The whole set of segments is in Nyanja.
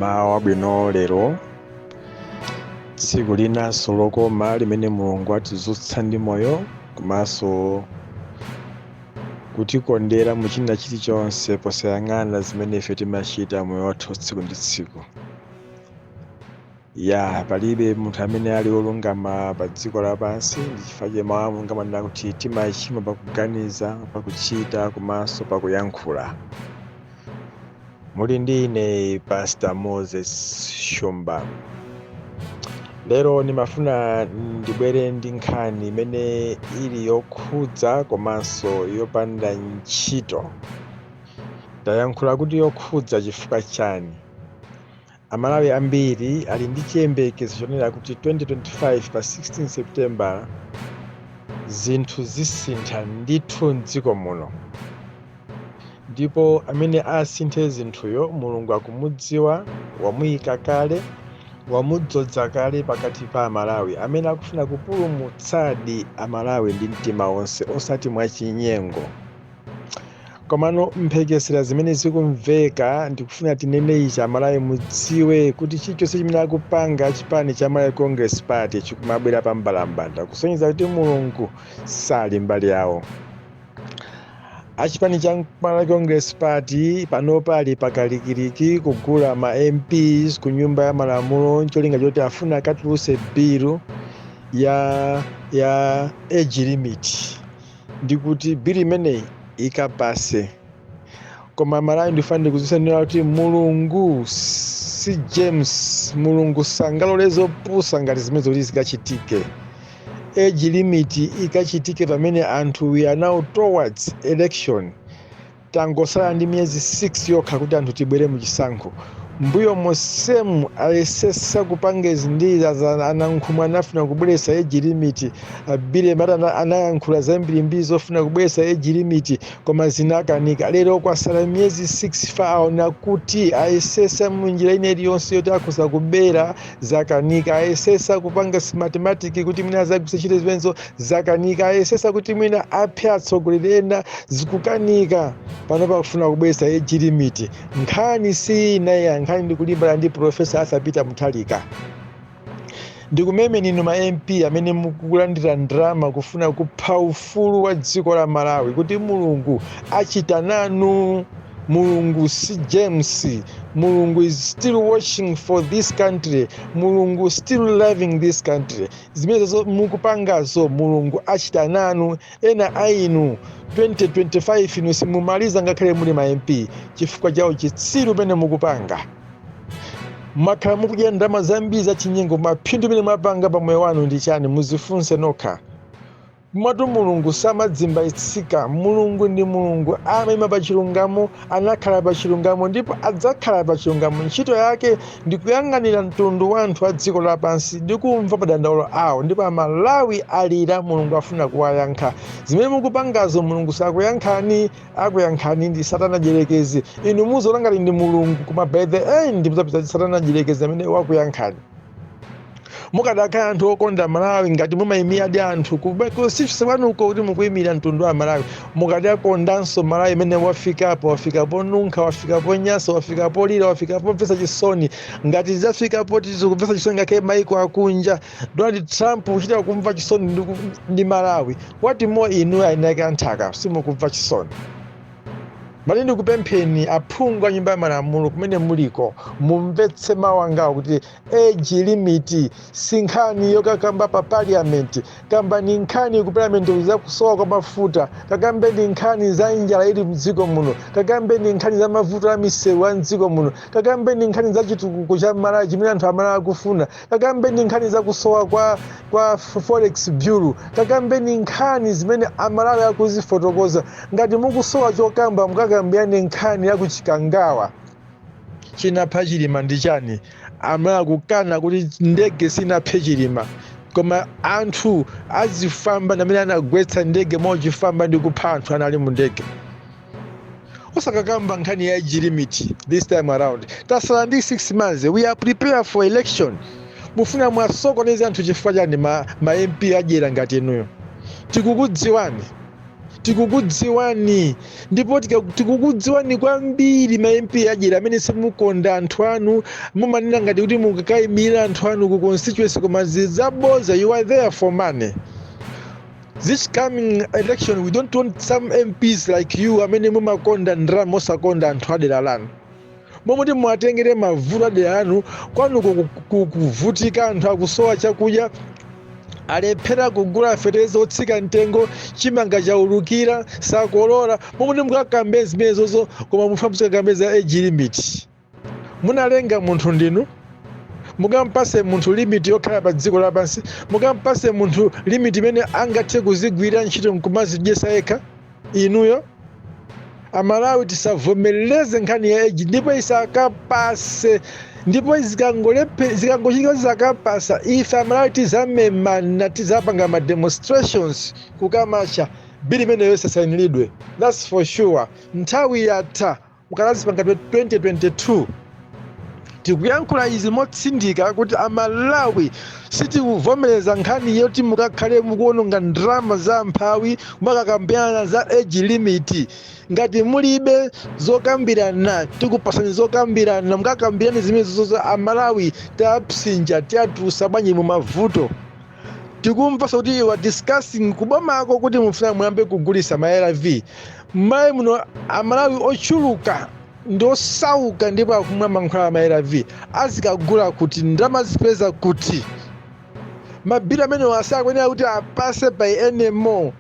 Mmawa wabwino. Lero tsiku linanso lokoma limene Mulungu atidzutsa ndi moyo komanso kutikondera mu china chilichonse, posayang'ana zimene ife timachita moyo wathu tsiku ndi tsiku. Ya, palibe munthu amene ali wolungama pa dziko lapansi. Ndi chifukwa chake mawu a Mulungu amanena kuti timachimwa pakuganiza, pakuchita komanso pakuyankhula. Muli ndi ine, Pastor Moses Shumba. Lero ndimafuna ndibwere ndi nkhani imene ili yokhudza komanso yopanda ntchito. Ndayankhula kuti yokhudza chifukwa chani? Amalawi ambiri ali ndi chiyembekezo chonena kuti 2025 pa 16 September zinthu zisintha ndithu mdziko muno, ndipo amene asinthe zinthuyo Mulungu akumudziwa, wamuyika kale, wamudzodza kale pakati pa Amalawi amene akufuna kupulumutsadi Amalawi ndi mtima wonse, osati mwachinyengo. Komano mphekesera zimene zikumveka, ndikufuna tinene ichi, Amalawi mudziwe kuti chilichonse chimene akupanga chipani cha Malawi Congress Party chikumabwera pa mbalambanda, kusonyeza kuti Mulungu sali mbali yawo. Achipani cha Malawi Congress Party panopa ali pakalikiliki kugula ma MPs ku Nyumba ya Malamulo, ncholinga choti afuna akatuluse bill ya age limit, ndi kuti bill imeneyi ikapase. Koma Malawi, ndifuna ndikudziwitseni kuti Mulungu si James. Mulungu sangalole zopusa ngati zimene zoti zikachitike. Age limit ikachitike pamene anthu, we are now towards election, tangosala ndi miyezi 6 yokha kuti anthu tibwere muchisankho. Mbuyo mosemu ayesesa kupanga izi ndi anankhumwa, anafuna kubweretsa age limit. Billy Malata anayankhula zambirimbiri zofuna kubweretsa age limit, koma zinakanika. Lero kwasala miyezi 6, fa aona kuti ayesesa munjira ina iliyonse yoti akhoza kubera, zakanika. Ayesesa kupanga Smartmatic kuti mwina azagwisa ntchito zimenezo, zakanika. Ayesesa kuti mwina aphe atsogoleri ena, zikukanika. Pano pakufuna kubweretsa age limit. Nkhani si ina ya nkhani, ndikulimbana ndi Professor Arthur Peter Mutharika. Ndikumemeni inu ma MP amene mukulandira ndalama kufuna kupha ufulu wa dziko la Malawi kuti Mulungu achita nanu. Mulungu si James. Mulungu is still watching for this country. Mulungu still loving this country. Zimenezo mukupangazo, Mulungu achita nanu. Ena a inu 2025 inu simumaliza ngakhale muli ma MP, chifukwa chawo chitsiru pene mukupanga. Mwakhala mukudya ndalama zambiri za chinyengo. Maphindu pene mwapanga pa moyo wanu ndi chani? Muzifunse nokha. Mwatu Mulungu samadzimbaitsika. Mulungu ndi Mulungu, amayima pa chilungamo, anakhala pa chilungamo ndipo adzakhala pa chilungamo. Ntchito yake ndi kuyang'anira mtundu wa anthu a dziko lapansi ndi kumva madandaulo awo, ndipo Amalawi alira, Mulungu afuna kuwayankha. Zimene mukupangazo, Mulungu sakuyankhani, akuyankhani ndi Satana Dyerekezi. Inu muzoona ngati ndi Mulungu, koma by the end muzapeza Satana Dyerekezi amene wakuyankhani. Mukadakhala anthu okonda Malawi, ngati mumayimiradi anthu kusifisa kwanuko kuti mukuyimira mtundu wa Malawi, mukadakondanso Malawi imene wafikapo. Wafika ponunkha, wafika ponyasa, wafika polira, wafika pomvetsa chisoni. Ngati zafikapo tizikumvetsa chisoni ngakhale maiko akunja, Donald Trump kuchita kumva chisoni ndi Malawi, what more inu ainake anthaka simukumva chisoni? Mati ndikupempheni aphungu a Nyumba ya Malamulo kumene muliko, mumvetse mawu angawo kuti age limit si nkhani yokakamba pa parliament. Kambani nkhani ku parliament za kusowa kwa mafuta, kakambeni nkhani za njala ili mdziko muno, kakambeni nkhani za mavuto a misewu a mdziko muno, kakambeni nkhani za chitukuko cha Malawi chimene anthu Amalawi akufuna, kakambeni nkhani za kusowa kwa forex bureau, kakambeni nkhani zimene Amalawi akuzifotokoza. Ngati mukusowa chokamba, mukakambirane nkhani ya kuchikangawa. Chinapha Chilima ndi chani? Amalawi akukana kuti ndege sinaphe Chilima, koma anthu azifamba amene anagwetsa ndege mochifamba ndi kupha anthu anali mu ndege. Osakakamba nkhani ya age limit this time around. Tasala ndi 6 months, we are prepared for election. Mufuna mwasokoneza anthu chifukwa chani? Ma MP adyera ngati inuyo, tikukudziwani. Tikukudziwani ndipo tikukudziwani kwambiri, ma MP adyera amene simukonda anthu anu. Mumanena ngati kuti mukakayimira anthu anu ku constituency, koma zidzaboza. You are there for money. This coming election, we don't want some MPs like you amene mumakonda ndalama, osakonda anthu adera lanu. Momwe muwatengere mavuto adera lanu kwanuko kuvutika, anthu akusowa chakudya, alephera kugula fetereza otsika mtengo, chimanga chaulukira, sakolola, momwe mukakambe zimenezozo, koma mufuna muzikakambe za age limit. Munalenga munthu ndinu? Mukampase munthu limit yokhala pa dziko lapansi? Mukampase munthu limit imene angathe kuzigwirira ntchito nkumazidyesa yekha inuyo? Amalawi, tisavomereze nkhani ya age ndipo isakapase. Ndipo zikangochitika, zisakapasa, ife Amalawi tizamemana, tizapanga ma demonstrations kukamacha bill imeneyo isasayiniridwe. That's for sure. Nthawi yatha, mukanazipanga 2022. Tikuyankhula izi motsindika kuti Amalawi sitikuvomereza nkhani yoti mukakhale mukuononga ndalama za mphawi kumakakambirana za age limit. Ngati mulibe zokambirana, tikupasani zokambirana, mukakambirane zimene zozo. Amalawi tapsinja, tiyatulusa bwanji mu mavuto? Tikumvanso kuti you are discussing kubomako kuti mufuna muyambe kugulisa ma ARV m'Malawi muno. Amalawi ochuluka ndi osauka ndipo akumwa mankhwala ma ARV. Azikagula kuti? Ndalama zipeza kuti? Ma bill amene asakuyenera kuti apase by any more.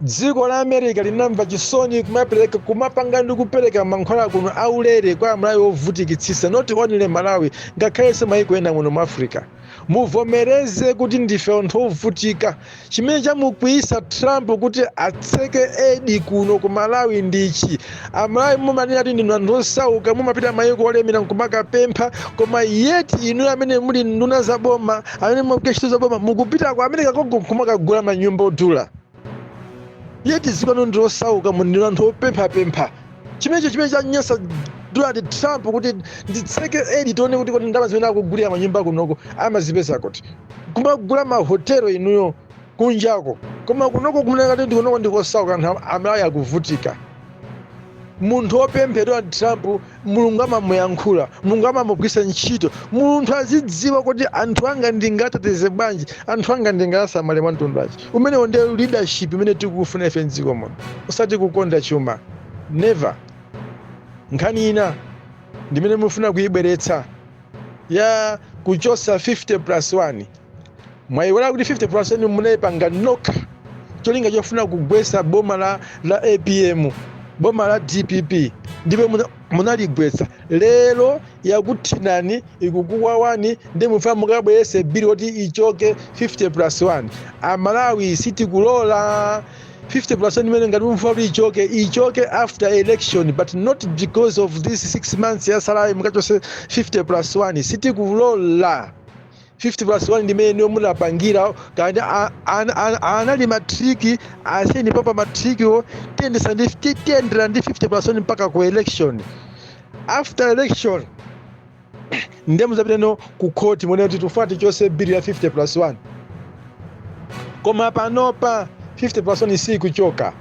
Dziko la America linamva chisoni kumapereka, kumapanga ndi kupereka mankhwala kuno aulere kwa Amalawi ovutikitsitsa. Not only Malawi, ngakhalenso maiko ena muno mu Africa. Muvomereze kuti ndife anthu ovutika. Chimene chamukwiyisa Trump kuti atseke aid kuno ku Malawi ndichi Amalawi mumanena kuti ndinu anthu osauka, mumapita mayiko olemera nkumakapempha, koma yet inu amene muli nduna za boma, amene mugwira ntchito za boma, mukupita ku America konko nkumakagula manyumba odula, yet dziko lanu ndi osauka, ndinu anthu opemphapempha. Chimenecho chimene chanyasa Donald Trump kuti nditseke aid, tione kuti kodi ndalama zimene akugulira manyumba kunoko amazipeza kuti, kumagula mahotelo inuyo kunjako, koma kunoko kumeneka ndi kunoko ndikosauka, anthu Amalawi akuvutika. Munthu wopempha Donald Trump, Mulungu amamuyankhula, Mulungu amamugwisa ntchito. Munthu azidziwa kuti anthu anga ndingateteze bwanji, anthu anga ndingasamale mwa mtundu wachi. Umenewo ndiye leadership imene tikufuna ife mdziko muno, usati kukonda chuma, never. Nkhani ina ndimene mufuna kuyibweretsa ya kuchosa 50 plus 1, mwayiwala kuti 50 plus 1 munayipanga nokha, cholinga chofuna kugwetsa boma la APM, boma la DPP, ndipo munaligwetsa. Lero yakuthinani, ikukuwawani, ndi mufuna mukabweretse bill kuti ichoke 50 plus 1. Amalawi, sitikulola 50 plus 1 imene. Ngati mufuna kuti ichoke, ichoke after election, but not because of this 6 months yasalayi mukachose 50 plus 1. Sitikulola 50 plus 1 ndimene niyo munapangira. Kandi anali ma trick, asiyeni papa ma trickwo. Tiyendera ndi 50 plus 1 mpaka ku election. After election ndiye muzapiteno ku court mwene kuti tifuna tichose bill ya 50 plus 1. Koma panopa 50 plus 1 sikuchoka.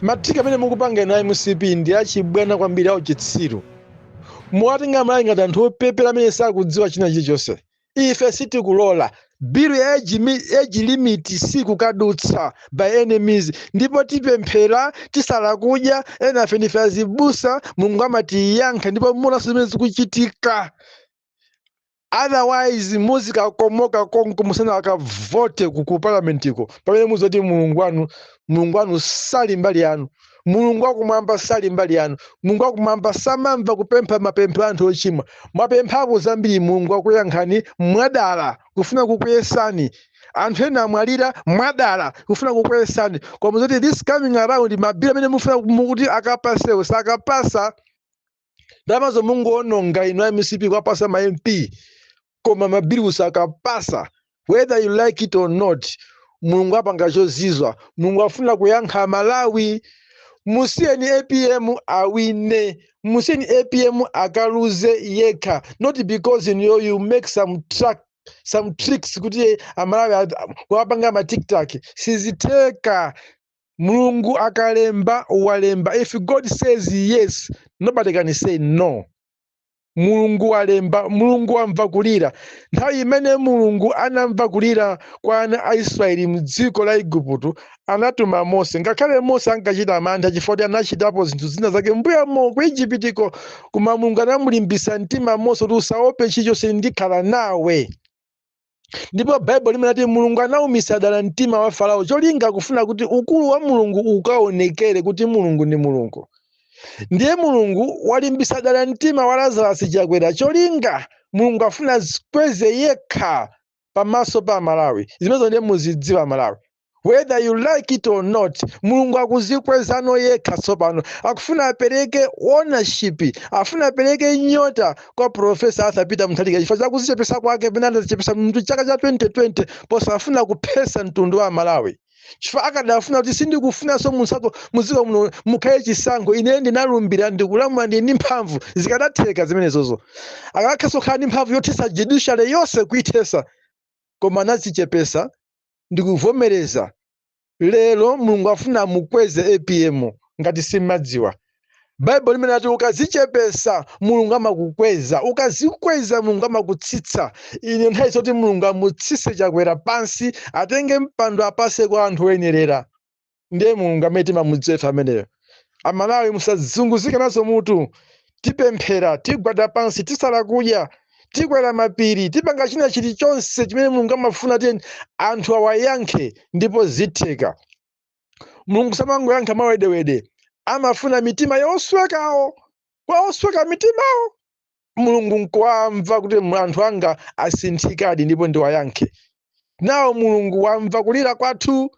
Ma trick amene mukupanga inu MCP ndi achibwana kwambiri, auchitsiru. Muwatenga Malawi ngati anthu opepera amene sakudziwa china chilichonse. Ife sitikulola bill ya age limit, sikukadutsa by any means. Ndipo tipemphera, tisala kudya, ena afe ndife azibusa, Mulungu amatiyankha ndipo muonanso zimene zikuchitika. Otherwise muzikakomoka konko musana akavote ku parliamentiko, pamene muzoti Mulungu wanu sali mbali yanu, Mulungu wakumwamba sali mbali yanu. Mulungu wakumwamba samamva kupempha mapemphero anthu ochimwa. Mwapemphapo zambiri, Mulungu akuyankhani mwadala kufuna kukuyesani. Anthu ena amwalira mwadala kufuna kukuyesani. Koma zoti this coming around, ma bill amene mufuna mukuti akapasewo sakapasa. Ndalamazo mungoononga inu MCP kwapasa ma MP, koma ma bill sakapasa, whether you like it or not. Mulungu apanga chozizwa. Mulungu afuna kuyankha Malawi. Musiyeni APM awine, musiyeni APM akaluze yekha, not because you make some track. some tricks kuti Amalawi kuwapanga ma TikTok. Sizitheka. Mulungu akalemba, walemba. If God says yes, nobody can say no. Mulungu walemba, Mulungu wamva kulira. Nthawi imene Mulungu anamva kulira kwa ana a Israeli mdziko la Igupto, anatuma Mose. Ngakhale Mose ankachita mantha chifukwa kuti anachitapo zinthu zina zake mbuyamo ku Iguptiko, koma Mulungu anamulimbisa mtima Mose kuti, "Usaope chilichonse, ndikhala nawe." Ndipo Baibulo limanati Mulungu anawumisa dala mtima wa Farao, cholinga kufuna kuti ukulu wa Mulungu ukaonekere, kuti Mulungu ndi Mulungu. Ndiye Mulungu walimbisa dala mtima wa Lazarus Chakwera, cholinga Mulungu afuna zikweze yekha pamaso pa Malawi. Zimenezo ndiye muzidziwa, Malawi, whether you like it or not, Mulungu akuzikwezano yekha tsopano. Akufuna apereke ownership, afuna apereke nyota kwa Professor Arthur Peter Mutharika chifukwa chakuzichepesa kwake pene anazichepesa mtu chaka cha 2020, posafuna kuphesa mtundu wa Malawi, chifukwa akadafuna kuti sindikufunanso musako muziko muno mukhale chisankho, ine ndinalumbira, ndikulamula, ndili ndi mphamvu, zikadatheka zimenezozo. Akakhaso khala ndi mphamvu yothesa judiciary yonse, kuithesa, koma anazichepesa ndikuvomereza. Lero Mulungu afuna amukweze APM. Ngati simmadziwa, Baibulo limene ati ukazichepesa Mulungu amakukweza, ukazikweza Mulungu amakutsitsa. Ine nthawi zoti Mulungu amutsitse Chakwera pansi, atenge mpando apase kwa anthu oyenerera. Ndiye Mulungu amene timamudziwa ameneyo. Amalawi, musazunguzike nazo mutu. Tipemphera, tigwada pansi, tisala kudya, tikwera mapiri, tipanga china chilichonse chimene Mulungu amafuna ti anthu awayankhe, ndipo zitheka. Mulungu samangoyankha mawedewede, amafuna mitima yoswekawo. Kwa osweka mitimawo Mulungu nkuwamva kuti anthu anga asinthikadi ndipo ndiwayankhe nawo. Mulungu wamva kulira kwathu.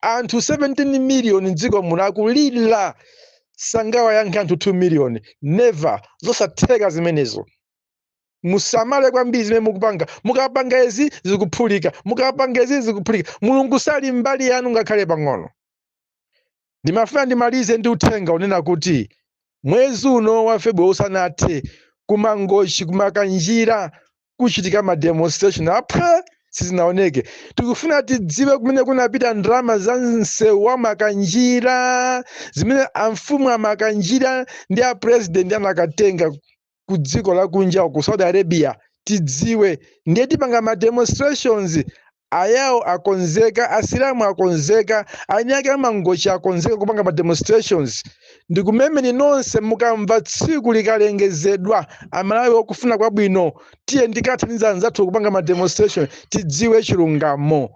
Anthu 17 million mdziko muno akulira, sangawayankhe anthu 2 million? Never, zosatheka zimenezo. Musamale kwambiri zimene mukupanga. Mukapanga izi zikuphulika, mukapanga izi zikuphulika. Mulungu sali mbali yanu ngakhale pang'ono. Ndimafuna ndimalize ndi uthenga unena kuti mwezi uno wa February usanathe, kuMangochi, kuMakanjira kuchitika ma demonstration aphe sizinaoneke. Tikufuna tidziwe kumene kunapita ndalama za msewu wa Makanjira, zimene amfumu a Makanjira ndi a president anakatenga ku dziko lakunja, ku Saudi Arabia. Tidziwe, ndiye tipanga ma demonstrations. Ayawo akonzeka, Asilamu akonzeka, anyake aMangochi akonzeka kupanga ma demonstrations. Ndikumemeni nonse, mukamva tsiku likalengezedwa, Amalawi okufuna kwabwino, tiye ndikathandiza anzathu kupanga ma demonstration, tidziwe chilungamo.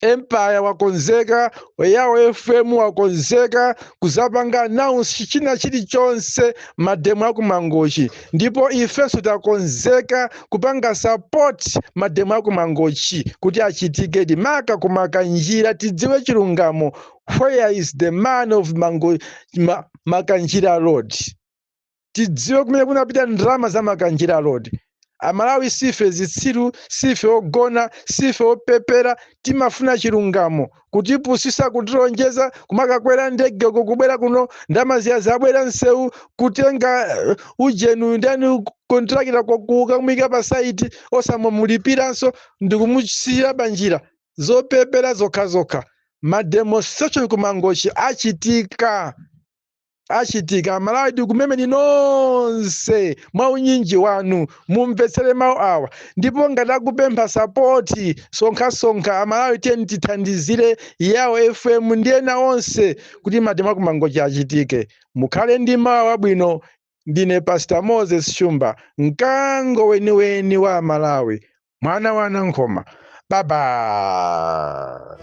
Empire wakonzeka, Yawo FM wakonzeka kuzapanga announce china chilichonse, ma demo akuMangochi, ndipo ifenso takonzeka kupanga support ma demo akuMangochi kuti achitike, maka kuMakanjira. Tidziwe chilungamo. Where is the man of Makanjira Road? Tidziwe kumene kunapita ndalama za Makanjira Road. Amalawi sife zitsiru, sife ogona, sife opepera. Timafuna chilungamo. Kutipusisa, kutilonjeza, kumakakwera ndege uko, kubwera kuno ndalama ziya zabwera msewu, kutenga ujenu ndani, contractor, kukamuyika pa site osamulipiranso, ndikumusiya panjira. Zopepera zokhazokha. Ma demonstration kuMangochi achitika, achitika. Malawi, ndikumemeni nonse mwa unyinji wanu, mumvetsere mawu awa, ndipo ngati akupempha support, sonkhasonkha. Amalawi, tiyeni tithandizire Yawo FM ndi ena onse kuti ma demo akuMangochi achitike. Mukhale ndi mawu abwino. Ndine Pastor Moses Shumba, mkango weniweni wa Malawi, mwana wa Nankhoma. Baba.